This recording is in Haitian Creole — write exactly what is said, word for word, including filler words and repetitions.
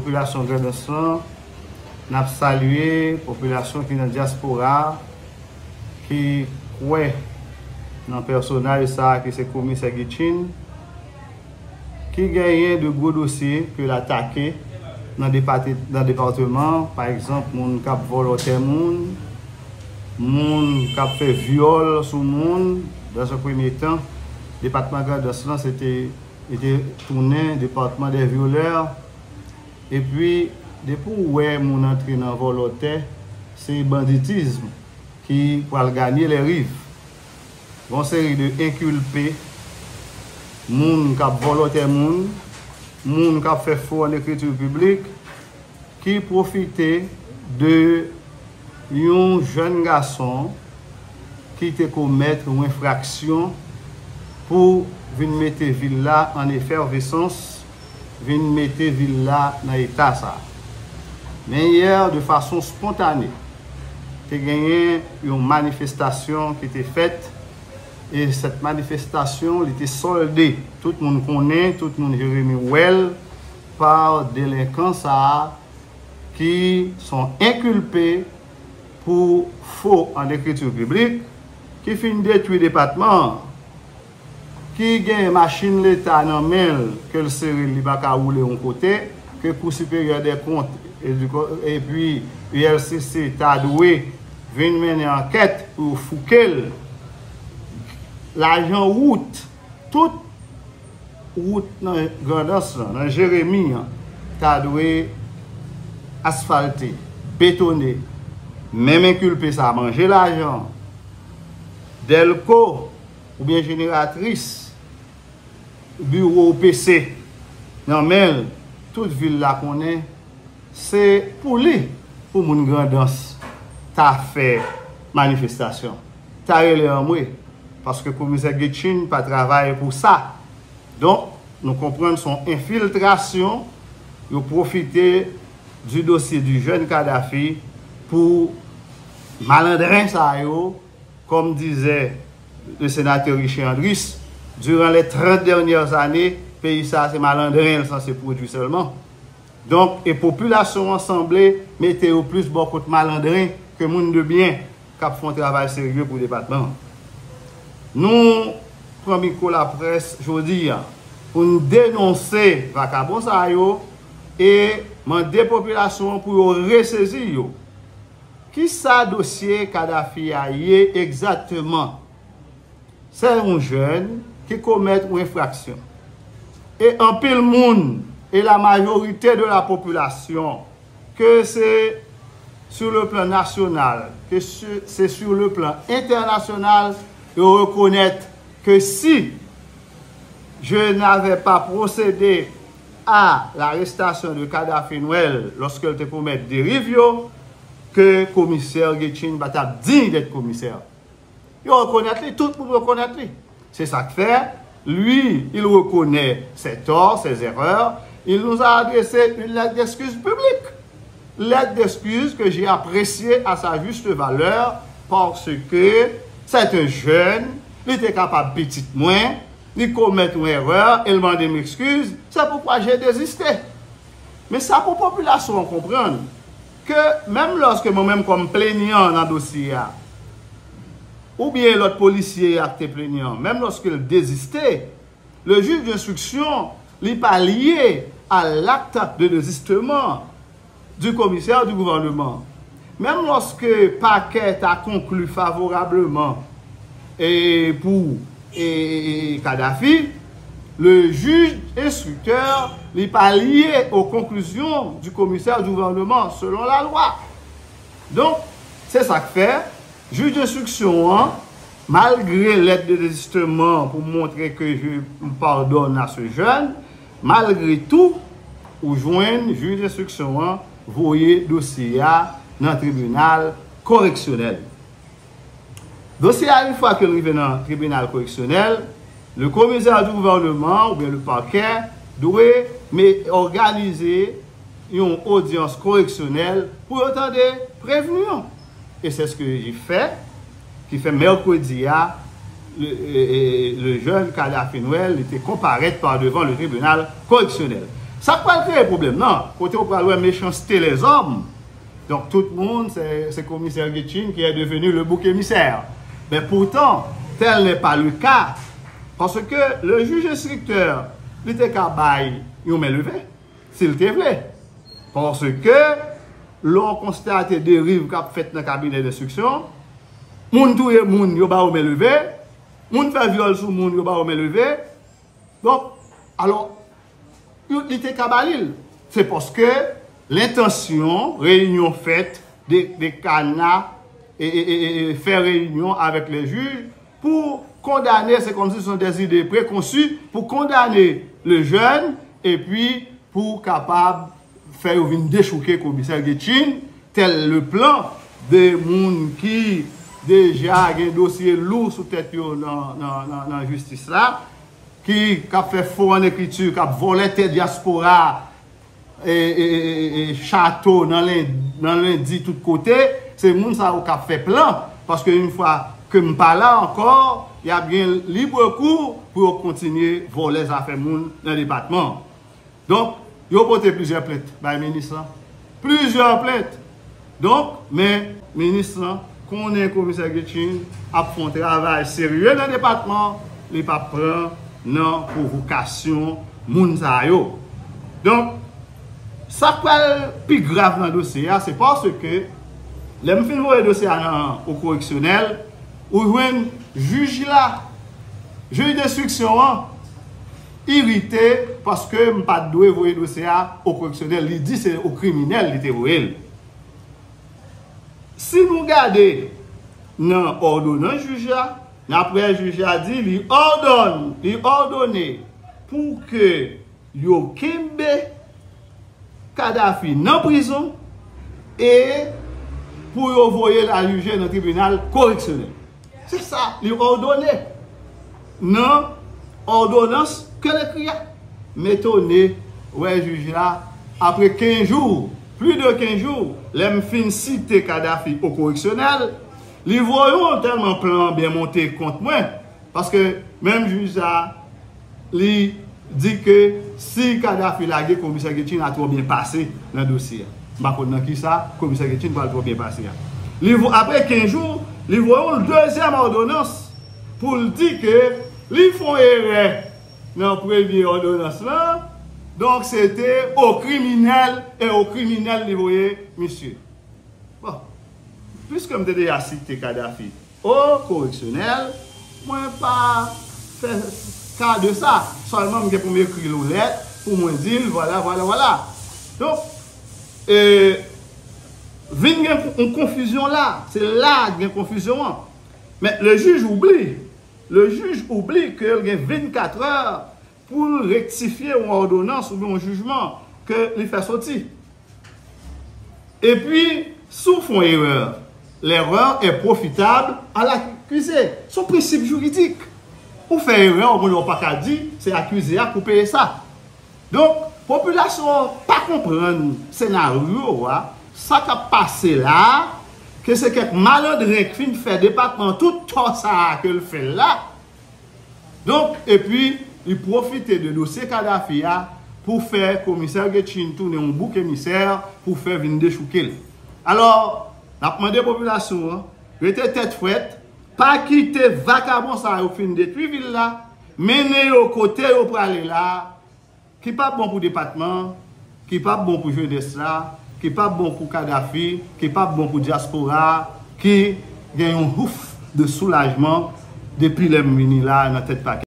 Popilasyon Grandans lan, n ap salye popilasyon ki nan dyaspora a, ki kwè nan pèsonaj sa a ki se Komisè Guichine, ki genyen de gwo dosye ke l atake nan depate-, nan depatman, pa egzanp, moun k ap vòlò tè moun, moun k ap fè vyòl sou moun. Dans un premier temps, depatman Grandans lan, se te, li te tounen depatman dè vyolè. Epi, depi w wè moun antre nan vòlò tè, se banditism ki pral ganye lè riv. Gon seri de enkilpe, moun k ap vòlò tè moun, moun k ap fè fo an ekriti piblik, ki pwofite de yon jèn gason ki te komèt yon enfraksyon pou vin mete vil la an efèvesans, vin mete vil la nan eta sa. Men yè, de fason spontane, te genyen yon manifestasyon ki te fèt, e sèt manifestasyon, li te sòlde, tout moun konnen, tout moun Jeremi wè l, pa delenkan sa a ki son enkilpe pou fo an ekriti piblik, ki fin detwi depatman an, ki gen machin leta nan men l, ke l sere l, li pa ka woule yon kote, ke Kou Siperyè dè Kont e di ko-, epi U L C C ta dwe vin mennen ankèt pou yo fouke l, lajan wout, tout wout nan Grandans lan, nan Jeremi an, ta dwe asfalte, betone. Menm enkilpe sa a manje lajan. Dèlko oubyen jeneratris, biwo O P C nan men l, tout vil la konnen se pou li, pou moun Grandans ta fè manifestasyon, ta rele anmwe, paske Komisè Guichine pa travay pou sa. Donk, nou konprann se yon enfiltrasyon, yo pwofite du dossier du jeune Kadhafi pou malandren sa yo, comme disait le sénateur Richer Andrys, durant les trente dernières années, peyi sa se malandren l sanse pwodui sèlman. Donk, e popilasyon an sanble mete yo plis bò kot malandren ke moun de byen k ap fè yon travay serye pou depatman an. Nou pran mikwo laprès jodi a pou n denonse vakabon sa yo e mande popilasyon an pou yo resezi yo. Kisa dosye Kadhafi a ye egzakteman? Se yon jèn ki komèt yon enfraksyon. E anpil moun, e la majorite de la popilasyon, ke se sur le plan national, ke se, se sur le plan international, yo rekonèt ke si je n'avais pas procédé à l'arrestation de Kadhafi Noël lorsque l te komèt deriv yo, ke komisè Guichine pa t ap diy d'être komisè. Yo rekonèt li, tout moun rekonèt li. Se sa k fè, lui, il reconnaît ses torts, ses erreurs. Il nous a adressé une lettre d'excuse publique. Lettre d'excuse que j'ai appréciée à sa juste valeur parce que c'est un jeune, li te kapab pitit mwen, li komèt yon erè e l mande m ekskiz, c'est pourquoi j'ai désisté. Men sa pou popilasyon an konprann, ke menm lòske mwen menm kòm plenyan nan dosye a, oubyen lòt polisye a ki te plenyan, menm lòske l deziste, le juge d'instruction, li pa lye à l'acte de désistement du commissaire du gouvernement. Menm lòske pakè ta konkli favorableman e pou e, e, e Kadhafi, le juge instructeur, li pa lye aux conclusions du commissaire du gouvernement selon la loi. Donk, se sa k fè, jij enstriksyon an, malgre lettre de désistement pour montrer que je pardonne à ce jeune, malgre tout, ou jwenn jij enstriksyon an voye dosye a nan tribinal koreksyonèl. Dosye a, yon fwa ke l rive nan tribinal koreksyonèl, le commissaire du gouvernement oubyen le parquet dwe me, òganize yon odyans koreksyonèl pou yo tande prevni an. E c'est ce que j'ai fait, ki fè mèkredi a, le, e, e, le jeune Kadhafi Noël, li te konparèt pa devan le tribinal koreksyonèl. Sa k pral kreye pwoblèm nan, kote w pral wè mechanste lèzòm. Donk, tout moun, se, se komisè Guittine qui est devenu le bouc émissaire. Mais pourtant, tel n'est pas le cas. Paske le jij enstriktè, li te ka bay yon men leve, si l te vle. Paske, lè w konstate deriv k ap fèt nan kabinè denstriksyon, moun touye moun, yo ba yo men leve, moun fè vyòl sou moun, yo ba yo men leve. Donk, alò, yo, li te ka ba li l. Se paske lentansyon, reyinyon fèt, de, de kana, e, e, e, e, e fè reyinyon avèk le jij pou kondane, se kòmsi se des idées préconçues, pou kondane le jeune, epi pou kapab fè yo vin dechouke komisè Guittine, tel le plan de moun ki deja gen dosye lou sou tèt yo nan, nan, nan, nan jistis la, ki, k ap fè fo an ekriti, k ap vòlè tè dyaspora, e, e, e, e, e, chato nan len-, nan lendi tout kote, se moun sa yo k ap fè plan, paske yon fwa ke m pa la ankò, y ap gen libre kou pou yo kontinye vòlè zafè moun nan depatman. Donk, yo pote plizyè plent bay minis lan. Plizyè plent. Donk, men minis lan konnen komisè Guittine ap fè yon travay serye nan depatman, li p ap pran nan pwovokasyon moun sa yo. Donk, sa k pral pi grav nan dosye a, se paske lè m fin voye dosye a nan o koreksyonèl, ou jwenn jij la, jij denstriksyon an, irite paske m pa t dwe voye dosye a o koreksyonèl. Li di se o kriminèl li te voye l. Si nou gade nan òdonans jij la, n ap wè jij la di li òdòn-, li òdone pou ke yo kenbe Kadhafi nan prizon e pou yo voye l al jije nan tribinal koreksyonèl. Se sa li òdone nan òdonans ke l ekri a. M etone wè jij la, apre kenz jou, plis de kenz jou, lè m fin site Kadhafi o koreksyonèl, li voye yon tèlman plan an byen monte kont mwen, paske menm jij sa, li di ke si Kadhafi lage, komisè Guittine a twò byen pase nan dosye a. M pa konn nan kisa komisè Guittine pral twò byen pase a. Li vo-, apre kenz jou, li voye yon dezyèm òdonans pou l di ke li fè yon erè nan premye òdonans lan. Donk, se te o kriminèl, e o kriminèl li voye misye. Bon, piske m te deja site Kadhafi o koreksyonèl, mwen pa fè ka de sa. Sèlman, m gen pou m ekri l yon lèt pou mwen di l, vwala, vwala, vwala. Donk, e, vin gen yon konfizyon la. Se la gen konfizyon an. Men, le jij oublie. Le jij oublie ke l gen vennkat è pou l rektifye yon òdonans oubyen yon jijman ke li fè soti. Epi, si w fè yon erè, l'erreur est profitable à l'accusé. Se yon prensip jiridik. Ou fè erè, ou konnen w pa ka di, se akize a k pou peye sa. Donk, popilasyon an pa konprann senaryo a, sa k ap pase la a, ke se kèk malandren k fin fè depatman an tout tò sa a ke l fè l la. Donk, epi, li pwofite de dosye Kadhafi a pou fè komisè Guittine tounen yon bouk emisè pou fè vin dechouke l. Alò, n ap mande popilasyon an, rete tèt frèt, pa kite vakabon sa yo fin detwi vil la, mennen yo kote yo prale la, ki p ap bon pou depatman an, ki p ap bon pou jenès la, ki p ap bon pou Kadhafi, ki p ap bon pou dyaspora a, ki gen yon houf de soulajman depi lè m vini la nan tèt pakèt.